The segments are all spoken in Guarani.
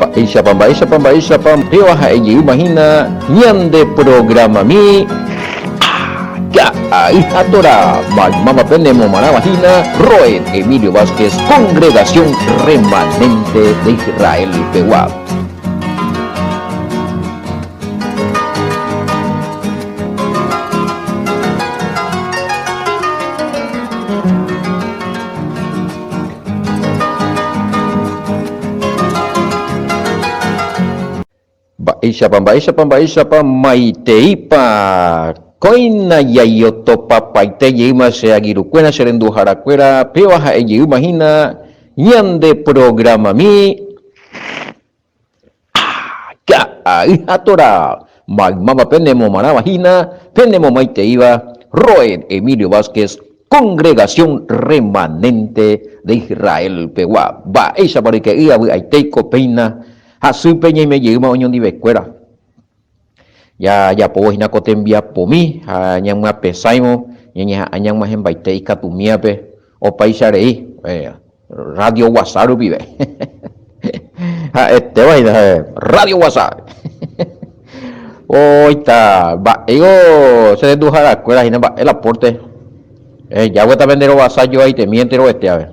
Mba'éichapa, mba'éichapa, mba'éichapa péva ha'e jeýma hína ñande programami Ka'ay ha Torá, maymáva pene momarãva hína Roed Emilio Vázquez, Congregación Remanente de Israel pegua. Mba'éichapa, mba'éichapa, mba'éichapa, maiteípa, kóina jaiotopapaite jeýma che agirukuéra, che renduharakuéra, péva ha'e jeýma hína ñande programami. Ka'ay ha Torá, maymáva penemomarãva hína, penemomaiteíva, Roed Emilio Vázquez, Congregación Remanente de Israel pegua. Mba'éichapa ryke'y avy'aitéiko péina hasýpe ñaime jeýma oñondivekuéra. Jajapóvo hína ko tembiapomi ha ñamyapesãivo ñañeha'ã ñag̃uahẽmbaite ikatumíape opaicha rei, radio guasa rupive. Ha'etéva hína radio guasa. Oita mba'éiko che renduharakuéra hína mba'e la pórte. Ehejágueta pende rovasa joaitemi enterovete ave.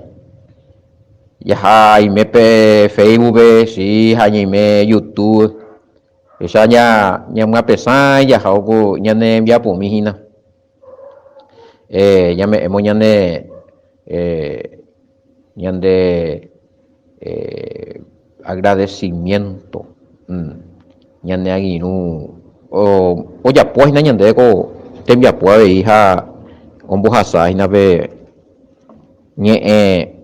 Jaha aime pe Facebook-pe, si, ha ñaime YouTube. Péicha ñamyapesã jahávo ko ñane rembiapomi hína. Ñame'ẽmo ñane ñande agradecimiento ñane angirũ ojapo hína ñandéve ko tembiapo avei ha ombohasa hína pe ñe'ẽ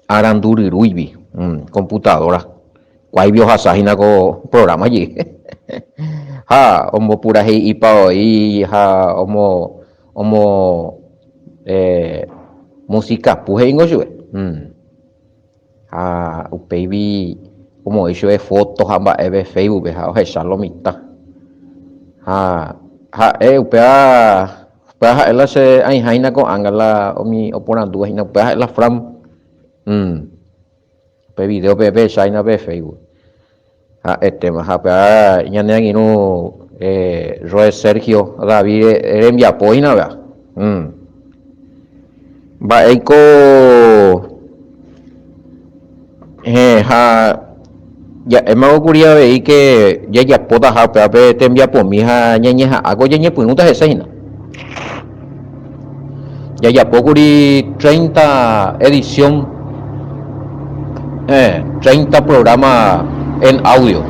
arandu ryrúigui, computadora, kuáigui ohasa hína ko programa jey. Ha ombopurahéi'ipa voi ha omo omo musikapu he'íngo chupe. Ha upéigui omoĩ chupe foto ha mba'eve Facebook-pe ha ohecha lo mitã. Ha ha'e upéva Upéva ha'e la che aĩha hína ko'ág̃a la umi oporandúva hína, upéva ha'e la Fran. Pe video-pe pehecha hína pe Facebook. Ha'etéma, ha upéva ñane angirũ Roe Sergio David rembiapo hína upéva. Mba'éiko Héẽ, ha ja'émavo kuri avei ke jajapótaha upéva pe tembiapomi ha ñañeha'ãko ñañepyrũta hese hína. Jajapo kuri treinta edición, héẽ, treinta programa en audio.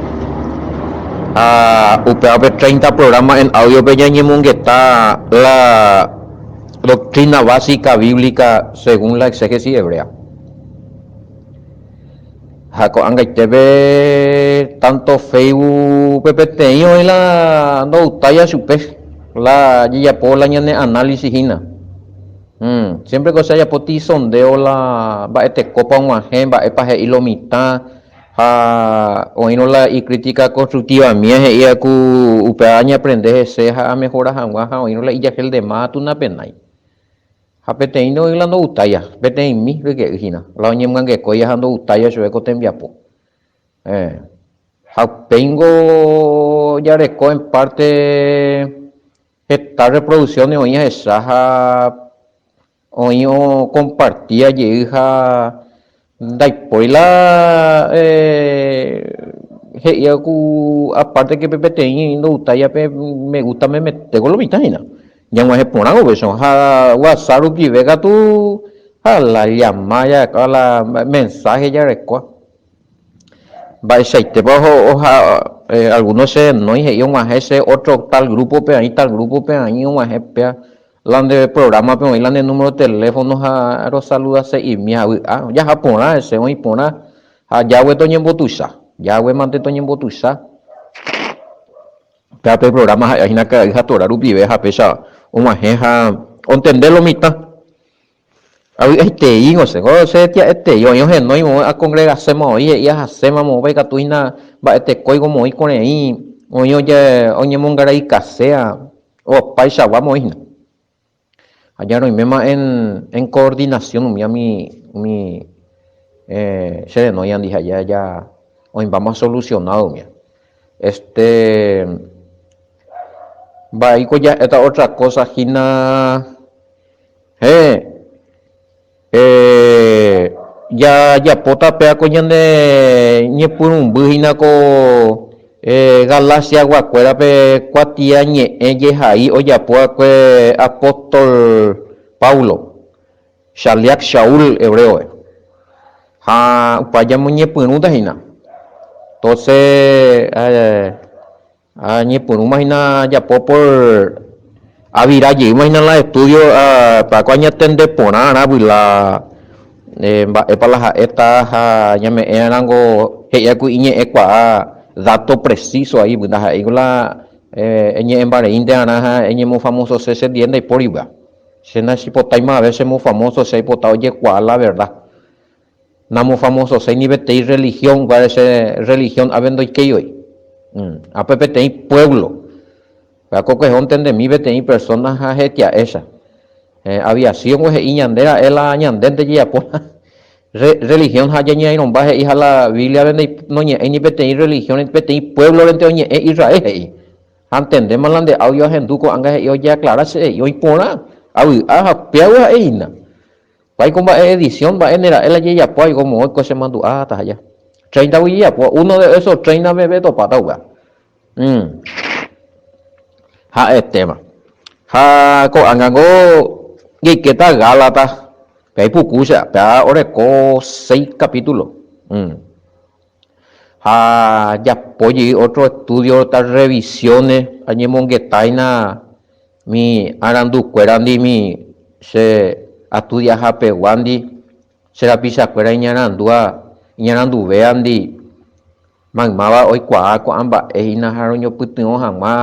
Ha upéva pe treinta programa en audio-pe ñañemongeta la doctrina básica bíblica según la exégesis hebrea. Ha ko'ag̃aitépe tánto Facebook-pe peteĩ oĩ la ndogutáiva chupe la jajapo la ñane análisis hína. Siémpreko che ajapo tisondéo la mba'etekópa og̃uahẽ, mba'épa he'i lo mitã ha oĩrõ la ikrítika konstruktivamie he'íva ku upéva añeaprende hese ha amehora hag̃ua ha oĩrõ la ijahéldema katu napenái. Ha peteĩ ndo'ỹi la ndo'utáiva, peteĩmi ryke'y hína, la oñemyangekóiva ha ndo'utáiva chupe ko tembiapo. Héẽ. Ha upéingo jareko en parte heta reproducciones oĩ ahecha ha oĩ okompartíva jey ha ndaipóri la he'íva ku aparte que pe peteĩ ndo'utáiva pe me gusta memete ko lo mitã hína. Ñag̃uahẽ porã upéicha ha WhatsApp rupive katu ha la llama jarekóva la mensaje jarekóva. Mba'eichaitépa oha alguno che renói he'i og̃uahẽ che otro tal grupo-pe aĩ tal grupo-pe aĩ og̃uahẽ péa la nde programa-pe oĩ la nde número de teléfono ha rosaludase'imi ha vy'a jaha porã hese oĩ porã ha jágue toñembotuicha jágue mante toñembotuicha. Péva pe programa ha'éva hína karai ha Torá rupive ha péicha og̃uahẽ ha ontende lo mitã. Avy'aiteíngo che, ko che tia'etei oĩ ohenói moõ akongregaséma oĩ he'i ahaséma moõpa ikatu hína mba'etekóiko moõ ikoreĩ oĩ oñemongaraikaséa opaichagua moõ hína. Ha ja roiméma en en coordinación umi umi umi che renói andi ha ja ja. Oĩmbáma solucionado umía. Este, mba'éiko ja'éta otra cosa hína? Héẽ, jajapóta péa ko ñane ñepyrũmby hína ko Galaciaguakuérape kuatiañe'ẽ jehai ojapo va'ekue apóstol Páblo. Shaliach Shaul hebréope. Ha upa ñamoñepyrũta hína. Entonces, añepyrũma hína ajapo por avira jeýma hína la estudio pa ko añatende porã arãgui la mba'épa la ha'éta ha ñame'ẽ arãngo he'íva ku iñe'ẽkuaa dato preciso aígui ndaha'éiko la eñe'ẽmbareínte arã ha eñemofamosose che ndie ndaipóri upéva. Che nachipotáima ave chemofamóso, che aipota ojekuaa la verda. Namofamososéi ni peteĩ rrelihión, upévare che rrelihión ápe ndoikéi voi. Ápe peteĩ puévlo. Upéva ko kuehe ontendemi peteĩ persóna ha hetia'écha. Aviasióngo he'i ñande ra'e la ñandénte jajapo rrelihión ha ñañe'ãirõmba he'i ha la Bíbliape noñe'ẽi ni peteĩ rrelihión, peteĩ puévlorente oñe'ẽ Israel he'i. Antendéma la nde audio ahendu ko'ág̃a he'i ojeaclara che he'i oĩ porã, avy'a ha upévagui ha'e hína. Kuáiko mba'e edición mba'e ne ra'e la jejapo aiko moõ oiko che mandu'a taha. Tréintagui jejapo, uno de esos treinta meve topáta upéva. Mm. Ha'etéma. Ha ko'ág̃a ko jaikéta Gálatas, pe ipuku che, péva oreko seis capítulo. Mm. Ha japo jey otro estudio ta revisiones añemongetáina mi arandukuérandi mi che astudiahapeguándi che rapichakuéra iñarandúva iñaranduvéandi maymáva oikuaa ko'ã mba'e hína ha roñopytyvõ hag̃ua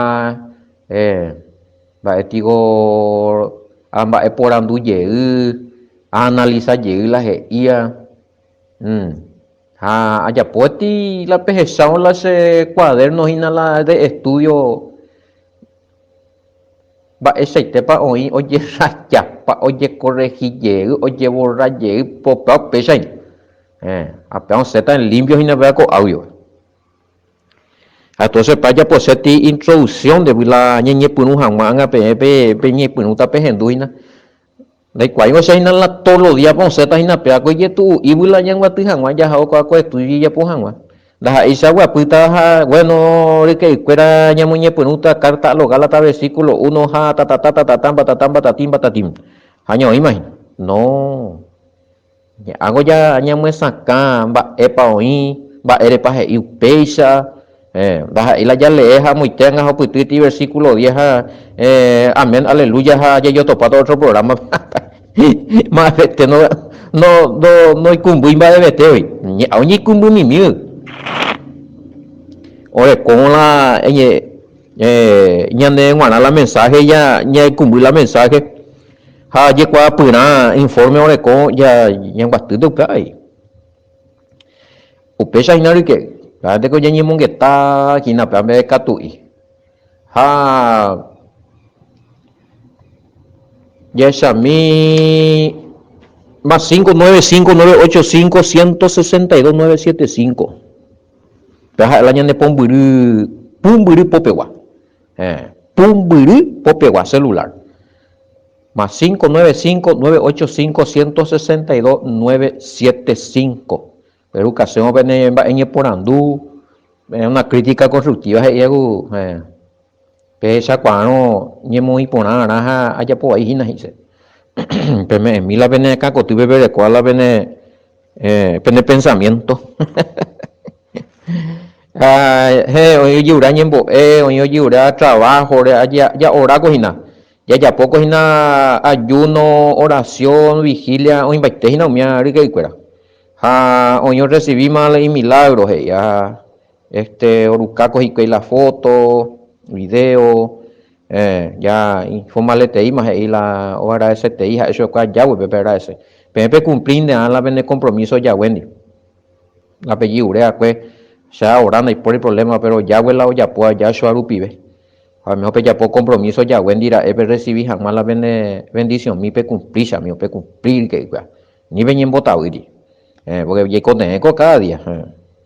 mba'e tiko amba'eporandu jey aanalisa jey la he'íva. Ha ajapóti la pehechávo la che cuaderno hína la de estudio mba'eichaitépa oĩ ojerrajapa, ojekorrehi jey, ojevorra jey, popa upéicha hína. Ha péva osẽta en limpio hína péva ko audio-pe. Ha entonces pa ajaposéti introducción ndégui la ñañepyrũ hag̃ua ág̃a peẽ peñepyrũta pehendu hína. Ndaikuaáingo che hína la tólo díape osẽta hína péva ko ijetu'u'ígui la ñanguaty hag̃ua jaha oikuaa ko estúdio jejapo hag̃ua. Ndaha'éicha guapýta ha guéno ryke'ykuéra ñamoñepyrũta Carta a los Gálatas versículo uno ha tatata tatata mbatata mbatati mbatatim. Ha ñaoĩma hína. No. Ñe'ãngo ñamyesakã mba'épa oĩ, mba'érepa he'i upéicha, ndaha'éi la jalee ha amoite anga ha opytýti versículo diez ha amén, aleluya ha jajotopáta otro programa-pe. Mba'evete noikũmbýi mba'evete voi. Ñe'ã oñeikũmbymimi voi. Orekórõ la ñane g̃uarã la mensaje ñaikũmby la mensaje. Ha jekuaapyrã informe oreko ñanguatýnte upe avei. Upéicha hína ryke'y, ha'énteko ñañemongeta hína upéva mbeguekatu'i. Ha jahechami más 5 9 5 9 8 5 162 9 7 5. Upéva ha'e la ñane pombyry, pumbyry popegua. Héẽ, pumbyry popegua celular. Más 5 9 5 9 8 5 162 9 7 5. Educación pene mba'e ñeporandu, una crítica constructiva he'íva ku, héẽ, pehechakuaárõ ñemoĩ porã arã ha ajapo vai hína he'ise. Peme'ẽmi la pene akã kotýpe perekóva la pene, pene pensamiento. Ha héẽ, oĩ ojeura ñembo'e, oĩ ojeura trabajo-re, ja'oráko hína. Jajapóko hína ayuno, oración, vigilia, oĩmbaite hína umi ryke'ykuéra. Ha oĩ orrecibíma la imilagro, he'i, ha este orukáko hikuái la foto, video, ja infomaleteíma he'i la oagradesetei ha'e chupekuéra Yahweh-pe peagradece. Peẽ pecumplínte'ã la pene compromiso Yahweh-ndi. La pejiure va'ekue, che aora ndaipóri problema, pero Yahweh la ojapóva Yahshua rupive. Ha amigo pejapo compromiso Yahweh ndi ra'e perrecibi hag̃ua la pene bendicionmi pecumpli che amigo, pecumpli rike upéva. Ni peñembotavýri. Porque jaikotevẽ ko cada día.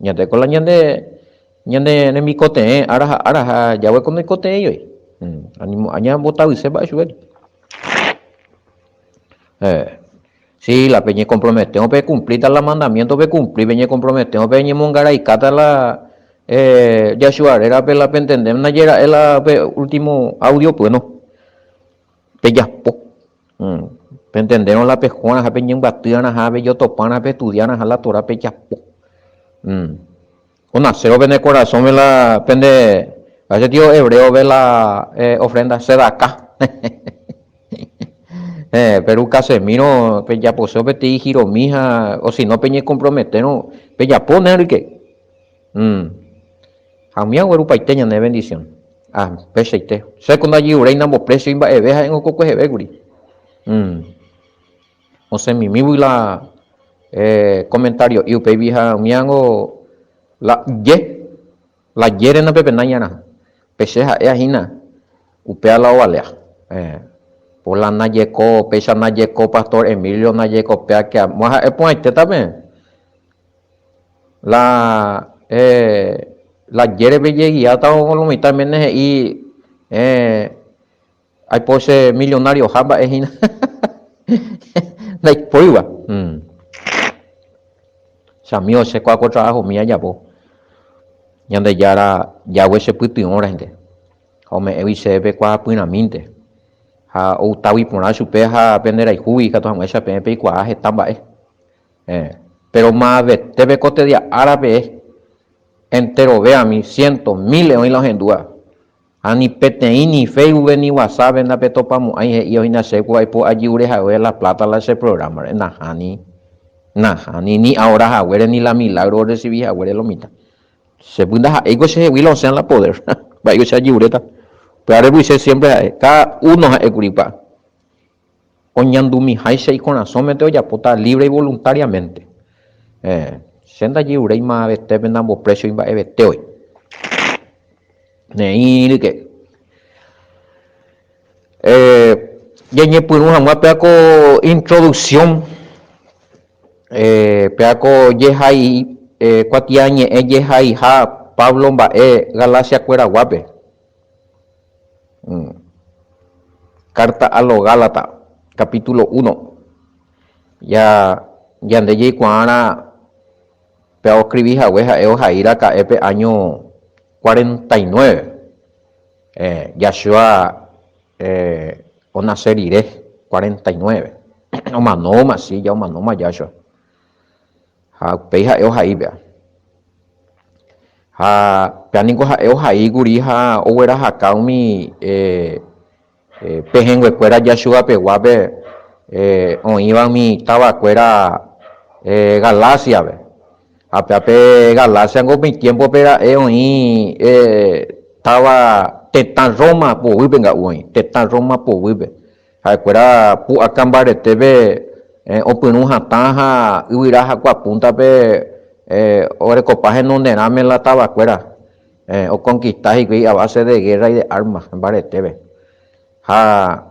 Ñandéko la ñande ñane remikotevẽ ára ha ára ha jagueko noikotevẽi voi. Animo'ã ñambotavyse mba'e chupe. Si la peñekomprometérõ pekumplíta la mandamiénto pekumpli, peñekomprometérõ peñemongaraikáta la Yahshua rérape la pentende ndaje ra'e la pe último audio py no. Pejapo. Pentendérõ la pehórã ha peñembyaty'arãha, pejotopárã, pestudiárãha la Torá pejapo. Onasérõ pene korasõme la pende, ha'e tio hebréope la ofrenda sedaká. Héẽ, peru kasemírõ pejaposérõ peteĩ giromi ha osino peñekomprometérõ pejapo ne ryke. Ha umíva oguerupaite ñane bendición. Ah, upeichaite. Che ko ndajeruréi nambopresioi mba'eve ha'éngo kokueheve kuri. Osẽmimígui la komentario'i upéigui ha umívango la je, la jére napepenái arã. Pe che ha'éva hína, upéva la ovalea. Por la najeko, péicha najeko pastor Emilio najeko péa ke amo ha'e porãitéta peẽ. La la jére pejegiáta lo mitã oiméne he'i Aipo che millonarioha mba'e hína. Ndaipóiva. Che amigo, che kua ko trabajomi ajapo. Ñandejára Yahweh che pytyvõ rehente. Ha ome'ẽgui chéve pe kuaapyrãmínte. Ha outágui porã chupe ha pende rayhúgui ikatu hag̃uáicha peẽ peikuaa heta mba'e. Péro maavetépe ko tedia ára peẽ enterove ami ciento, miles oĩ la ohendúva. Ha ni peteĩ ni Facebook-pe ni WhatsApp-pe ndapetopamo'ãi he'i oĩna che ku aipo ajiure hague la plata la che programa-re. Nahániri. Nahániri. Ni ahora haguére ni la milagro orrecibi haguére lo mitã. Che py ndaha'éiko chehegui la osẽa la poder. Mba'éiko che ajiuréta. Upévare py che siempre ha'e, cada uno ha'e kuri pa. Oñandumiháicha ikorasõmente ojapóta libre y voluntariamente. Che ndajeruréi maavetépe ndambopresioi mba'evete voi. Ne'ĩrýke. Ñañepyrũ hag̃ua péa ko introducción, péa ko jehai kuatiañe'ẽ jehaiha Pablo mba'e Galacia-kueraguápe. Carta a los Gálatas, capítulo 1. Ja ñande jaikuaárã pe oescribi hague ha'e ohai raka'e pe año 49, Yahshua onace rire, 49, omanóma, si, ja omanóma Yahshua. Ha upéi ha'e ohai péva. Ha péva niko ha'e ohai kuri ha oguerahaka umi pehẽnguekuéra Yahshua peguápe oĩva umi tavakuéra Galáciape. Ha péva pe Galacia niko umi tiémpope ra'e oĩ táva tetã Roma poguýpe nga'u oĩ, tetã Roma poguýpe. Ha'ekuéra pu'aka mbaretépe opyrũ hatã ha yvyra hakua púntape orekopa henonderãme la tavakuéra, okonkista hikuái a base de guerra y de armas mbaretépe. Ha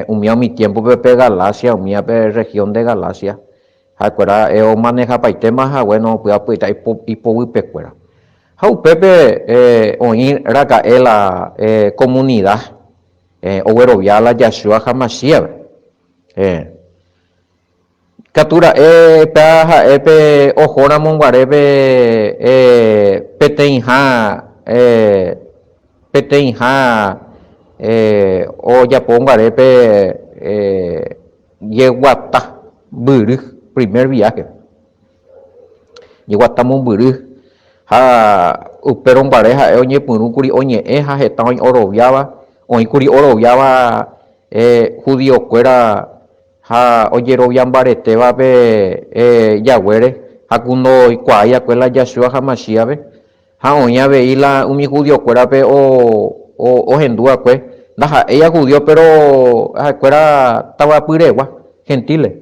umíva umi tiémpope pe Galacia, umíva pe región de Galacia, ha'ekuéra omanejapaitéma ha guéno opy'apy'aita ipoguypekuéra. Ha upépe oĩ raka'e la komunida Oguerovia la Yahshua ha Mashiach-pe. Katu ra'e péva ha'e pe oho ramo guare pe peteĩha peteĩha ojapo guare pe jeguata mbyry, primer viaje. Jeguata mombyry ha upérõ guare ha'e oñepyrũkuri oñe'ẽ ha heta oĩ oroviáva, oĩkuri oroviáva judiokuéra ha ojerovia mbaretéva pe Yahweh-re ha ku ndoikuaái va'ekue la Yahshua ha Mashiach-pe. Ha oĩ avei la umi judiokuérape ohendu va'ekue, ndaha'éiva judío péro ha'ekuéra tavapyregua, gentiles.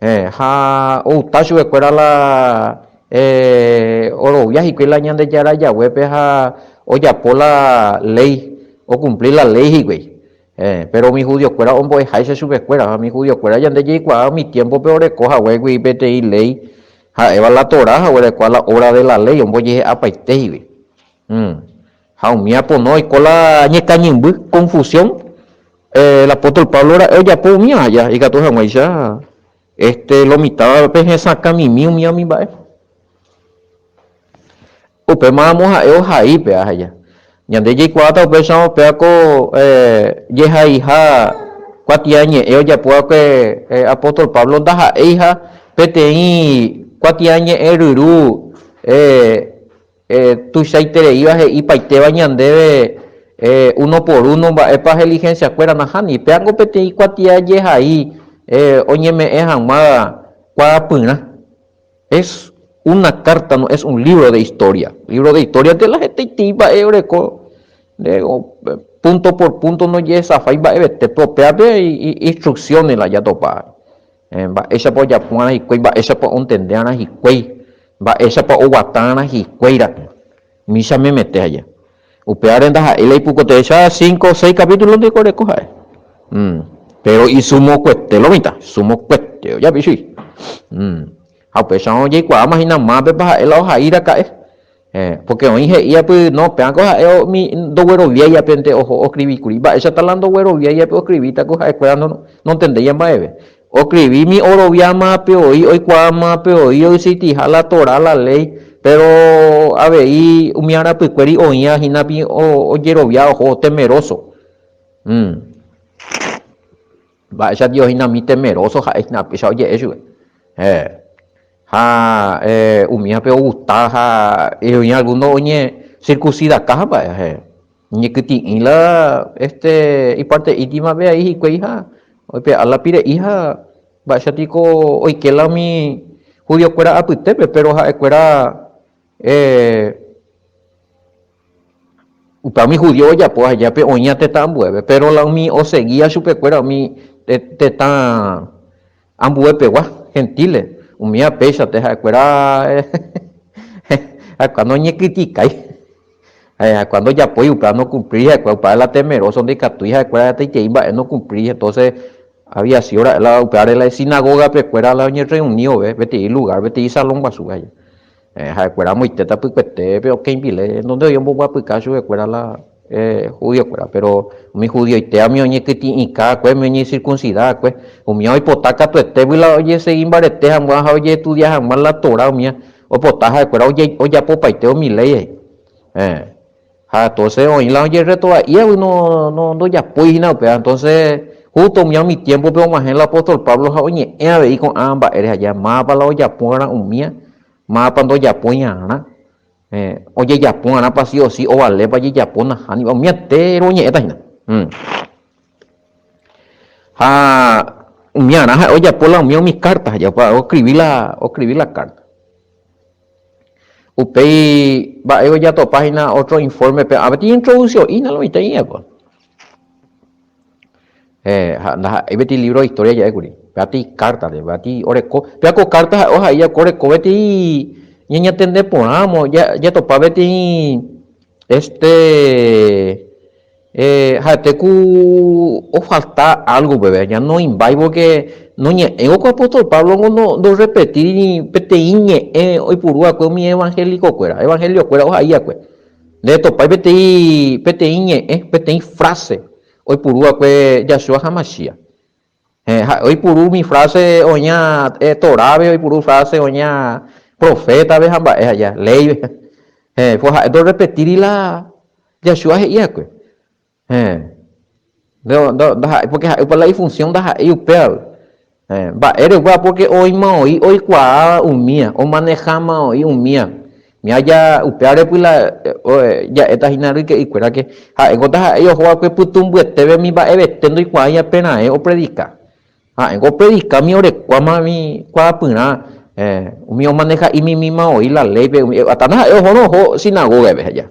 Ha outa chupekuéra la orovia hikuái la Ñandejára Yahweh-pe ha ojapo la léi, okumpli la léi hikuái. Péro umi judiokuéra ombo'eháicha chupekuéra, ha umi judiokuéra ñande jaikuaa umi tiémpope oreko haguégui peteĩ léi. Ha'éva la Torá ha oguerekóva la obra de la ley ombojehe'apaite hígui. Ha umíva pono oiko la ñekañymby, confusión, el apóstol Pablo ra'e ojapo umíva aja ikatu hag̃uáicha este lo mitãvape hesakã mimi umíva umi mba'e. Upémaramo ha'e ohai pe aheja. Ñande jaikuaáta upéicharõ upéva ko jehaiha kuatiañe'ẽ ojapo va'ekue apóstol Pablo ndaha'éiha peteĩ kuatiañe'ẽ ryru tuichaitereíva he'ipaitéva ñandéve uno por uno mba'épa helihensiakuéra nahániri. Pévango peteĩ kuatia jehai oñeme'ẽ hag̃ua kuaapyrã. Es una carta, no es un libro de historia. Libro de historia nde la hetaitei mba'e oreko, nde punto por punto ndojesafái mba'evete, péro pévape instrucciones la jatopa. Mba'éichapa ojapo va'erã hikuái, mba'éichapa ontende va'erã hikuái, mba'éichapa oguata va'erã hikuái ra'e. Umícha memete aja. Upévare ndaha'éi la ipukuetevéicha cinco o seis capítulo nde oreko ha'e. Péro isumokuete lo mitã, isumokuete ojapi chui. Ha upéicharõ jaikuaáma hína mávapepa ha'e la ohai raka'e. Pórke oĩ he'íapy, no, pévako ha'e umi ndogueroviáiapente oho oskrivi kuri. Mba'éichata la ndogueroviáiape oskrivíta ko ha'ekuéra nontendéiva mba'eve. Oskrivími oroviámape voi, oikuaámape voi oexitiha la Torá, la léi, péro avei umi arapykuéri oĩva hína pi ojerovia oho temeróso. Mba'éicha tio hína umi temeróso ha'e hína péicha oje'e chupe. Ha umívape ogusta ha oĩ algúno oñesirkusidaka ha mba'e. Oñekytĩ'i la este iparte íntimape ai hikuái ha oipe'a la pire'i ha mba'éicha piko oike la umi judiokuéra apytépe, péro ha'ekuéra upe umi judío ojapo aja pe oĩva tetã ambuépe, péro la umi osegíva chupekuéra umi tetã ambuepegua, gentiles, umíva péichate ha'ekuéra ha'ekuéra noñekritikái, ha'ekuéra ndojapói upéva nokumplíri ha'ekuéra, upéva la temeroso ndaikatúi ha'ekuéra hetaiterei mba'e nokumplíri, entonces había sido ra'e la upévare la sinagogapekuéra la oñerreuni vove peteĩ lugar, peteĩ salón guasúpe aja. Ha'ekuéra amoite tapykuete pe okẽ ipile, donde oĩ omboguapyka chupekuéra la judiokuéra. Péro umi judioitéva umi oñekytĩ'ika va'ekue, umi oñesirkunsida va'ekue, umíva oipota katuetégui la ojesegi mbarete hag̃ua ha ojeestudia hag̃ua la Torá umíva, oipota ha'ekuéra ojapopaite umi léi he'i. Ha entonces oĩ la ojerretova'íagui no ndojapói hína upéva. Entonces justo umíva umi tiémpope og̃uahẽ la apóstol Pablo ha oñe'ẽ avei ko'ã mba'ére aja, mávapa la ojapo va'erã umíva, mávapa ndojapói va'erã, ojejapo va'erãpa si o si, ovalépa ojejapo, nahániri, umíva entéro oñe'ẽta hína. Ha umiarã ha'e ojapo la umíva umi kárta, oskrivi la, oskrivi la kárta. Upéi mba'e ojatopa hína ótro infórmepe, ha peteĩ introdusio'ína lo mitã iñe'ẽkua. Ha ndaha'éi peteĩ lívro de istória ja'e kuri, péva peteĩ kártante, péva peteĩ oreko, péva ko kárta ha'e ohai va'ekue oreko peteĩ ñañatende porãramo jatopa peteĩ este Ha'ete ku ofalta álgo upépe, ñanoĩmbái pórke noñe'ẽivo ko apóstol Pablo ngo ndorrepetíri peteĩ ñe'ẽ oipuru va'ekue umi evanhelikokuéra, evanheliokuéra ohai va'ekue. Ndetopái peteĩ peteĩ ñe'ẽ, peteĩ fráse oipuru va'ekue Yahshua Hamashiach. Ha'e oipuru umi fráse oĩva Torápe, oipuru fráse oĩva profétape ha mba'e aja, léipe. Pues ha'e ndorrepetíri la Yahshua he'i va'ekue. Ndaha'éi, pórke ha'e upe la ifunsión ndaha'éi upéva. Mba'ére upéva? Pórke oĩma oĩ oikuaáva umíva, omaneháma oĩ umíva. Ñaja upévare py la ja'éta hína ryke'ykuéra ke ha'éngo ndaha'éi oho va'ekue pytũmbyeteve umi mba'evete ndoikuaái aperãe opredika. Ha'éngo opredika umi orekuáma umi kuaapyrã, umi omaneha'i mimíma voi la léipe, umi hasta ndaha'éi ohórõ oho sinagógape aja.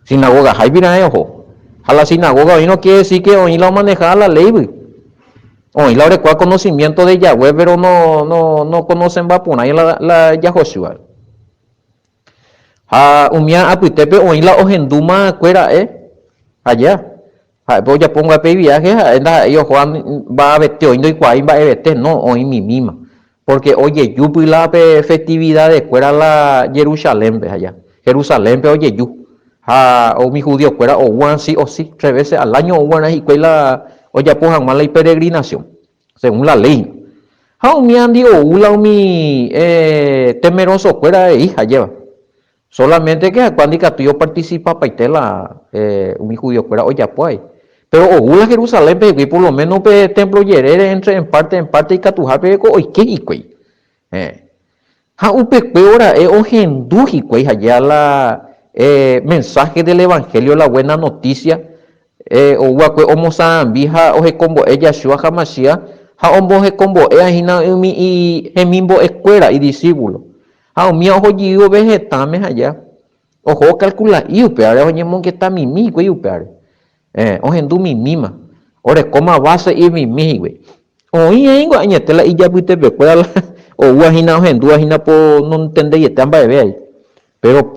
Sinagogaháipi raẽ oho. Ha la sinagoga oĩrõ quiere decir que oĩ la omaneháva la léigui. Oĩ la orekóva conocimiento de Yahweh pero no no no konosembaporãi la la Yahoshua. Ha umíva apytépe oĩ la ohendúma va'ekue ra'e aja. Ha'épe ojapo nguape iviáhe ha'e ndaha'éi ohóva mba'avete oĩ ndoikuaái mba'evete, no, oĩ mimíma. Pórke ojejúpy la pe festividadekuéra la Jerusalénpe aja. Jerusalénpe ojeju. Ha umi judiokuéra oúva si o si, tres vése al áño oúva'erã hikuái la ojapo hag̃ua la iperegrinasión, según la léi. Ha umíandi ou la umi temerosokuéra avei ajéva. Solamente que ha'ekuéra ndikatúi oparticipapaite la umi judiokuéra ojapo avei. Péro ou la Jerusalénpe hikuái, por lo méno pe témplo jerére entre en parte en parte ikatuhápe ko oike hikuái. Ha upekuévo ra'e ohendu hikuái haja la mensaje del evangelio, la buena noticia, ou va'ekue omosãambi ha ohekombo'e Yahshua HaMashiach ha ombohekombo'éva hína umi hemimbo'ekuéra, idisípulo. Ha umíva oho jey vove hetãme haja, oho okalkula'i upévare, oñemongeta mimi hikuái upévare. Ohendu mimíma, orekóma base imimi hikuái. Oĩ aĩngo añete la ijapytepekuéra la oúva hína ohendúva hína po nontendeiete mba'eve ai. Péro,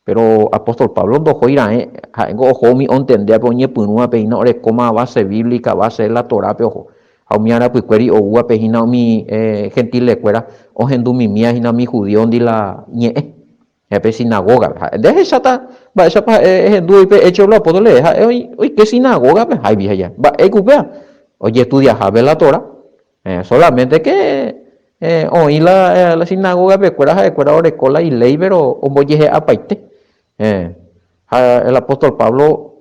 péro apóstol Pablo ndohói raẽ, ha'éngo oho umi ontendévape oñepyrũvape hína orekóma base bíblica, base de la Torápe oho. Ha umi arapykuéri oúvape hína umi gentilekuéra ohendu mimíva hína umi judíondi la ñe'ẽ. Ha'e pe sinagógape. Ha'e nde ahecháta mba'éichapa ha'e ehendu oĩ pe Hechos de los Apóstoles, ha'e oĩ oike sinagógape háivi aja. Mba'éiko upéva? Ojestudiahápe la Torá. Solamente ke oĩ la sinagogapekuéra ha'ekuéra oreko la iléi péro ombojehe'apaite. Ha el apóstol Pablo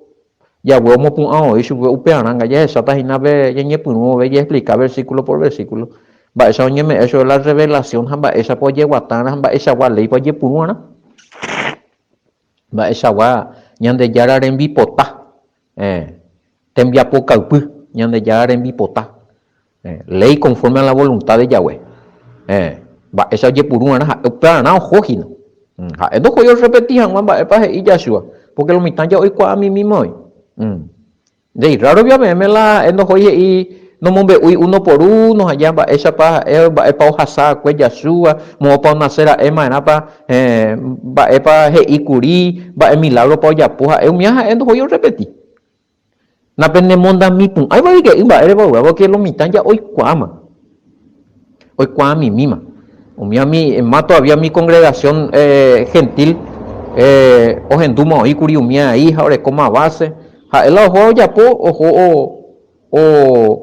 Yahweh omopu'ã voi chupe upearã, jahecháta hína pe ñañepyrũ vove jaexplika versíkulo por versíkulo mba'éicha oñeme'ẽ chupe la rrevelasión ha mba'éichapa ojeguatárã ha mba'eichagua léipa ojepurúarã, mba'eichagua Ñandejára rembipota, tembiapokaypy Ñandejára rembipota. Léi conforme a la voluntad de Yahweh. Mba'éicha ojepuru va'erã ha'e upearã oho hína. Ha'e ndohói orrepeti hag̃ua mba'épa he'i Yahshua, pórke lo mitã ja oikuaa mimíma oĩ. Nde irráro peẽme la ha'e ndohói he'i nomombe'úi uno por uno ha ja mba'éichapa ha'e mba'épa ohasa va'ekue Yahshua, moõpa onase ra'e ma'erãpa mba'épa he'i kuri, mba'e milágropa ojapo ha'e, umíva ha'e ndohói orrepeti. Napenemondamipu'ãiva oike'ỹ mba'érepa ovy'a, pórke lo mitã ja oikuaáma, oikuaamimíma. Umi ami, má todavía umi congregación gentil ohendúma oĩ kuri umi ai ha orekóma base, ha'e la ohóva ojapo, oho o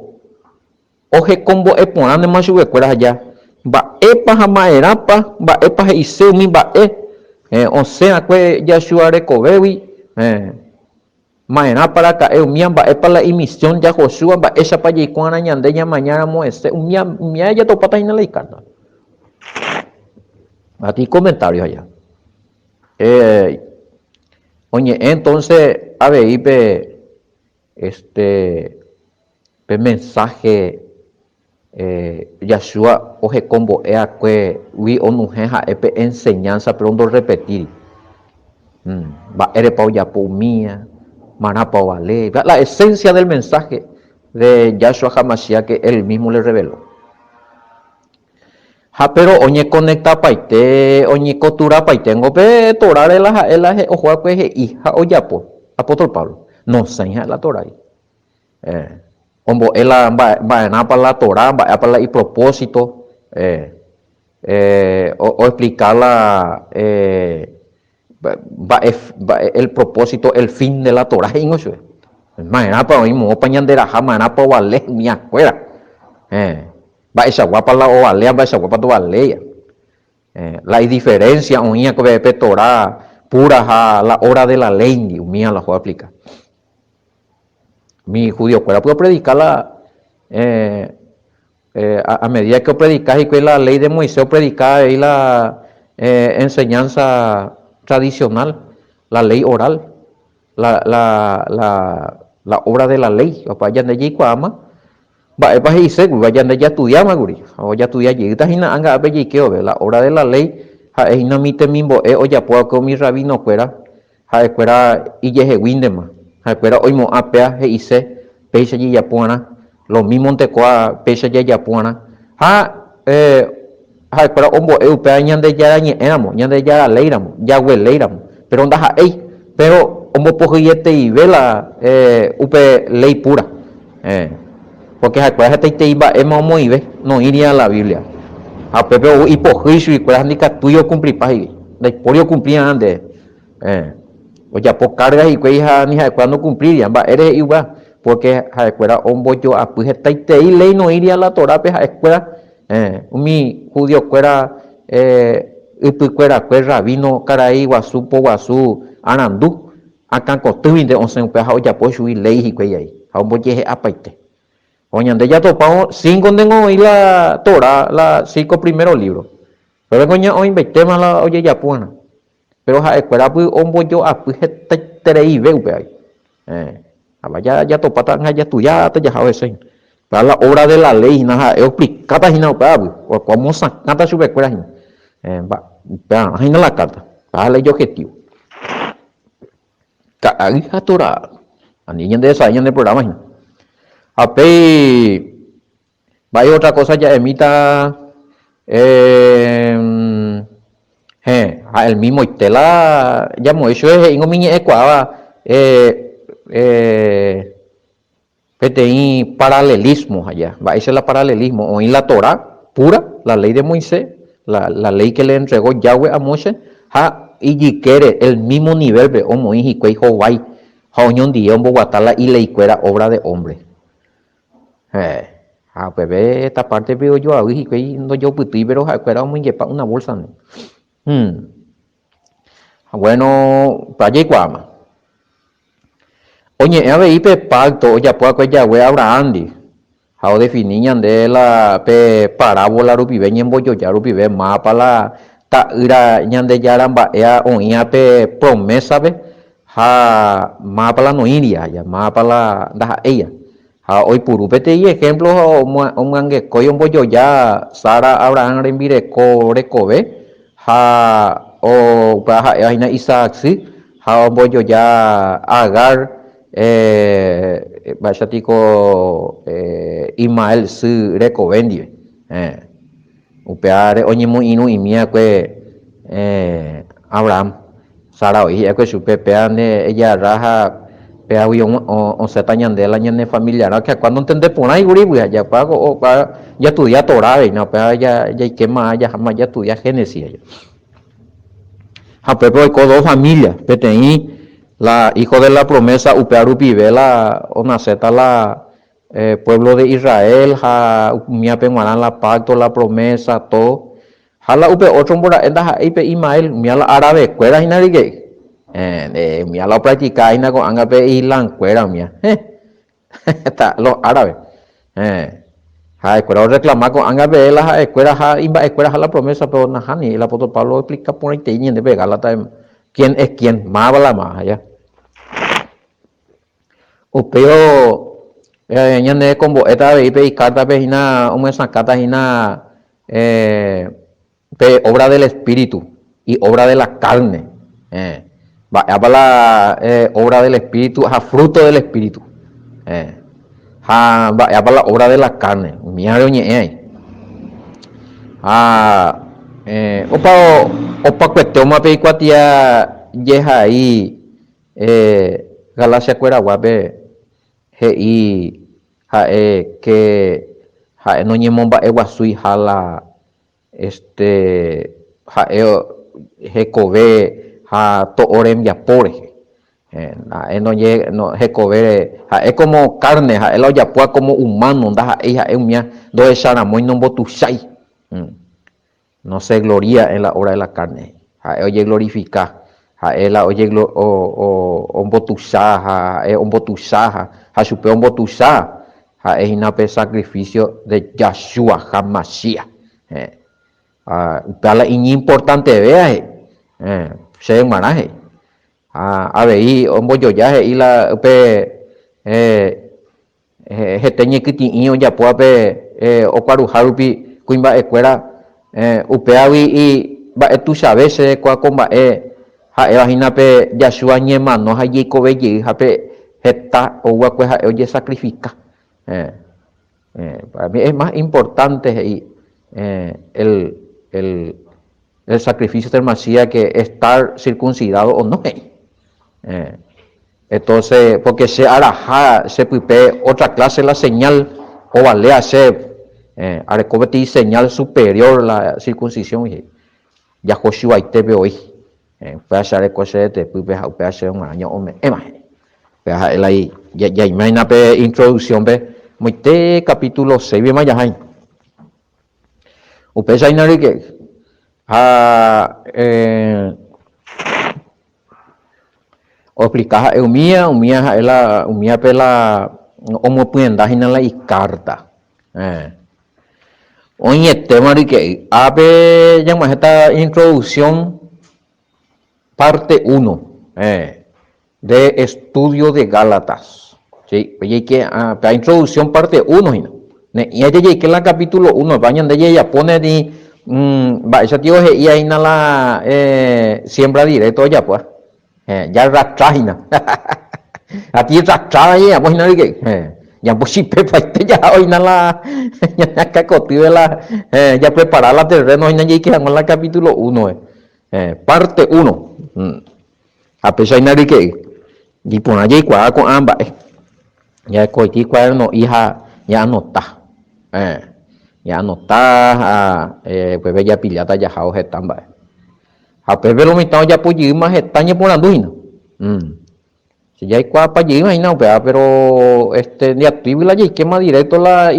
Ohekombo'e porãntema chupekuéra aja mba'épa ha ma'erãpa, mba'épa he'ise umi mba'e osẽ va'ekue Yahshua rekovégui, ma'erãpa raka'e umíva, mba'épa la imisión Yahoshua, mba'éichapa jaikuaarã ñande ñamañáramo hese, umíva umíva jatopáta hína la ikárta. Ha'e ikomentario aja. Oñe'ẽ entonce avei pe Este, pe mensaje Yahshua ohekombo'e akue-gui onuhẽ ha'e pe enseñanza pero ndorrepetíri. Mba'érepa ojapo umía, marãpa ovale, la esencia del mensaje de Yahshua HaMashiach que él mismo le reveló. Ha péro oñekonektapaite, oñekoturapaiténgo pe Toráre la ha'e la oho va'ekue he'i ha ojapo apóstol Pablo. Nosẽi ha'e la Torágui. Ombo'e la mba'erãpa la Torá, mba'épa la ipropósito, oexplika la mba'e el propósito, el fin de la Torá he'íngo chupe. Ma'erãpa oĩ, moõpa ñanderaha, ma'erãpa ovale umiakuéra. Mba'eichaguápa la ovalea, mba'eichaguápa ndovaléia. La idiferénsia oĩva ko pe Torá púra ha la obra de la léindi, umíva la oho aplika. Umi judiokuéra pype opredika la a medida ke opredika hikuái la léi de Moisés opredika avei la enseñanza tradicional, la léi oral. La, la, la, la obra de la ley, opa ñande jaikuaáma mba'épa he'ise kuri, ñande jastudiáma kuri, ha ojastudia jeýta hína ánga ápe jaike vove, la obra de la ley ha'e hína umi temimbo'e ojapo va'ekue umi rabino-kuéra, ha'ekuéra ijeheguíntema, ha'ekuéra oimo'ã péa he'ise péicha jajapo va'erã, lo mímonte kóa péicha jajapo va'erã, ha ha'ekuéra ombo'e upéva Ñandejára ñe'ẽramo, Ñandejára léiramo, Yahweh léiramo, péro ndaha'éi, péro ombopohyietereive la upe léi púra, pórke ha'ekuéra hetaitei mba'éma omoĩve, noĩriva la Biblia. Ha upépe ou ipohýi chuguikuéra ha ndikatúi okumplipa hikuái. Ndaipóri okumplíva nde. Ojapo kárga hikuái ha ni ha'ekuéra nokumplíria. Mba'ére he'i upéva? Pórke ha'ekuéra ombojoapy hetaiterei léi noĩria la Torápe ha'ekuéra, umi judiokuéra ypykuerakue, rabino, karai guasu, poguasu, arandu, akãkotýguinte osẽ upéva ha ojapo chugui léi hikuái ai, ha ombojehe'apaite. Ha ñande jatopávo cíncontengo oĩ la Torá, la cinco primero libro. Péro ñaoĩmbaitéma la ojejapova'erã. Péro ha'ekuérapy ombojoapy hetaitereive upévagui. Ha jatopáta ha jastudiáta jaha ohese. Upéva la obra de la ley hína ha'e oexplikáta hína upévagui, omosakãta chupekuéra hína. Upevarã hína la kárta, upéva la ijobjetivo. Ka'ay ha Torá. Ani ñandesa'e ñande programa hína. Ha upéi mba'e otra cosa ja'emíta héẽ, ha el mismoite la jamoĩ chupe he'íngo umi ñe'ẽkuaáva peteĩ paralelismo aja. Mba'éicha la paralelismo? Oĩ la Torá pura, la ley de Moisés, la, la ley que le entregó Yahweh a Moshe, ha ijykére, el mismo nivel-pe, omoĩ hikuái hovái ha oñondive omboguata la ileikuéra obra de hombre. Héẽ, ha upépe esta parte-pe ojoavy hikuái ndojopytýi, pero ha'ekuéra omoingepa una bolsa-nte. Hmm. Ha bueno, upéva jaikuaáma. Oñe'ẽ avei pe pákto ojapo va'ekue Yahweh Abrahándi, ha odefini ñande la pe parávola rupive, ñembojoja rupive, mávapa la Ta'ýra Ñandejára mba'éva oĩva pe promésape ha mávapa la noĩriva, mávapa la ndaha'éiva. Ha oipuru peteĩ ehémplo ha omyangekói ombojoja Sara Abrahán rembireko rekove ha upéva ha'éva hína Isaac sy, ha ombojoja Agar mba'éicha piko Ismael sy rekove ndive. Upévare oñemoirũ'imi va'ekue Abraham, Sara oĩ he'i'akue chupe, Péva nde ejarra ha pévagui osẽta ñande la ñane familiarã. Ha'ekuéra nontende porãi kuri py'a, jaikuaa ko jastudia Torá avei, upéva jaikéma jaháma jastudia Génesis. Ha upépe oiko dos familia, peteĩ la hijo de la promesa upéva rupive la onaséta la Pueblo de Israel ha umíape g̃uarã la pacto, la promesa, todo. Ha la upe otro mbora'e ndaha'éi pe Ismael, umía la árabe-kuéra hína rike. Héẽ, umía la opractica hína ko'ág̃a pe Islam-kuéra umía. Héẽ, los árabes. Héẽ, ha'ekuéra orreclama ko'ág̃a pe la ha'ekuéra ha imba'ekuéra ha la promesa, pero nahániri, el apóstol Pablo oexplica porãitei ñandéve Gálatas quién es quién, máva la máva, ya. Upévo ñane rekombo'éta avei pe ikártape hína omyesakãta hína pe obra del espíritu y obra de la carne. Mba'épa la obra del espíritu ha fruto del espíritu. Ha mba'épa la obra de la carne, umíare oñe'ẽ ai. Ha opa opakuetéoma pe ikuatia jehai Galacia-kueraguápe he'i ha'e ke ha'e noñemomba'eguasuiha la este ha'e hekove ha to'o rembiapo rehe. Ha'e hekove ha'e como carne, ha'e la ojapóva como humano, ndaha'éi ha'e umía ndohecharamói nombotuichái. No se gloria en la obra de la carne. Ha'e ojeglorifika, ha'e la ombotuicha ha ha'e ombotuicha ha chupe ombotuicha, ha'e hína pe sacrificio de Yahshua HaMashiach. Ha upéva la iñimportantevéva he'i, chéve g̃uarã he'i. Ha avei ombojoja he'i la upe Hete ñekytĩ'i ojapóva pe okuaruha rupi kuimba'ekuéra, upévagui mba'e tuichave che kua ko mba'e ha'éva hína pe Yahshua ñemano ha ijeikove jey ha pe heta ouva'ekue ha'e ojesacrifica. Para mí es más importante he'i el el sacrificio del Masías que estar circuncidado o no he'i. Entonces, porque che araha che pype otra clase la señal ovalea che. Areko peteĩ señal superior la circuncisión-gui, he'i. Jahochuaitépe voi. Upéva che areko che retepýpe ha upéva chéve g̃uarã ña'ome'ẽma, he'i. Upéva ha'e la jaiméhina pe introducción-pe moite capítulo 6-pema jahái. Upéicha hína ryke'y. Ha oexplika ha'e umía, umía ha'e la, umíape la omopyenda hína la ikárta. Oĩetéma ryke'y. Ápe ñag̃uahẽta introducción parte uno de estudio de Gálatas. Sí, jaike pe introducción parte uno hína. Ne'ĩra jaike la capítulo uno, pa ñande jajapóne ni mba'éicha tio he'i hína la siembra directo ojapóva. Jarrastra hína. Atĩ rrastra jajapo hína rike. Jambochipepaite jaha hína la ñane akãkotýpe la japrepara la terreno hína jaike hag̃ua la capítulo uno. Parte uno. Ha péicha hína ryke'y. Iporã jaikuaa ko'ã mba'e. Jaikoiti cuaderno'i ha ñaanota. Ñaanota ha upépe japilláta jahávo heta mba'e. Ha upépe lo mitã ojapo jeýma heta ñeporandu hína. Che jaikuaapa jeýma hína upéva, péro este ndiatýigui la jaikéma directo la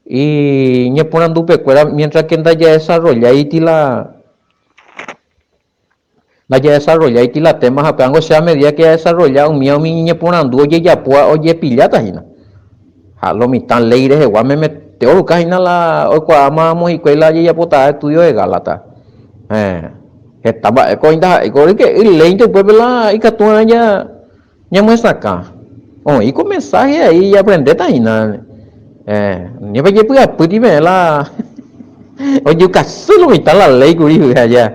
iñeporandupekuéra mientras que ndajadesarrolláiti la ndajadesarrolláiti la tema ha upévango che a medida que jadesarrolla umíva umi iñeporandu ojejapóva ojepilláta hína. Ha lo mitã léi rehegua memete oruka hína la oikuaáma ramo hikuái la jajapotaha estudio de Gálatas. Héẽ, heta mba'éko oĩ ndaha'éi ko ryke'y léinte upépe la ikatu'arã ñamyesakã. Oĩ ko mensaje ahí japrendéta hína. Héẽ, ni pejepy'apýti peẽ la ojukasy lo mitã la léi kuri aja.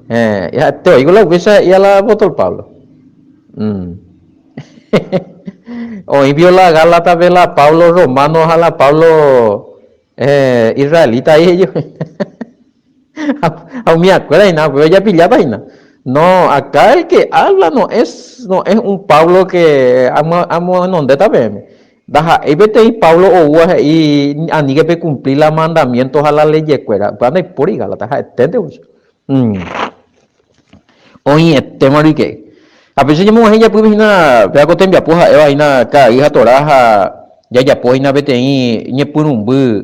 Héẽ, ha'ete oĩko la upéicha he'íva la apóstol Pablo. Oĩ pio la Gálatape la Pablo romano ha la Pablo israelita ahí he'i Ha umi akuéra hína, upéva japilláta hína. No, acá el que habla no es, no es un Pablo que amohenondéta peẽme. Ndaha'éi peteĩ Pablo oúva he'i aníke pekumpli la mandamiento ha la leyekuéra. Upéva ndaipóri Gálatas, ha'eténte upéicha. Oĩetéma ryke'y. Ha péicha ñamog̃uahẽ ijapýpe hína péva ko tembiapo ha'éva hína ka'ay ha Torá ha jajapo hína peteĩ ñepyrũmby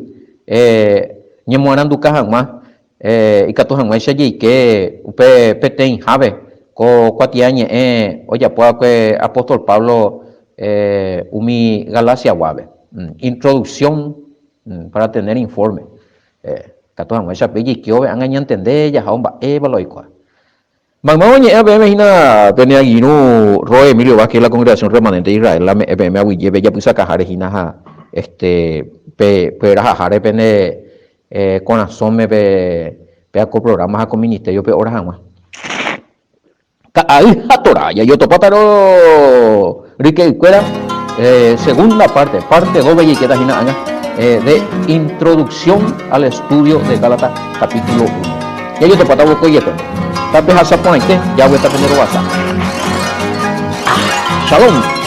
ñemoaranduka hag̃ua ikatu hag̃uáicha jaike upe peteĩhápe ko kuatiañe'ẽ ojapo va'ekue apóstol Pablo umi Galaciaguápe. Introducción para tener informe. Katu hag̃uáicha pe jaikeove ág̃a ñantende jaha omba'épa la oikuaa. Maymáva oñe'ẽva peẽme hína pene angirũ Roy Emilio Vázquez la Congregación Remanente de Israel la me'ẽ peẽme aguyje pejapysakaháre hína ha este pe perahaháre pene korasõme pe péa ko programa ha ko ministerio pe hora hag̃ua. Ka'ay ha Torá, jajotopátarõ ryke'ykuéra segunda parte, parte dópe jaikéta hína ág̃a de Introducción al estudio de Gálatas capítulo uno. Jajotopáta vokoiete. Tapehasa porãite, jagueta pende rovasa. Shalom!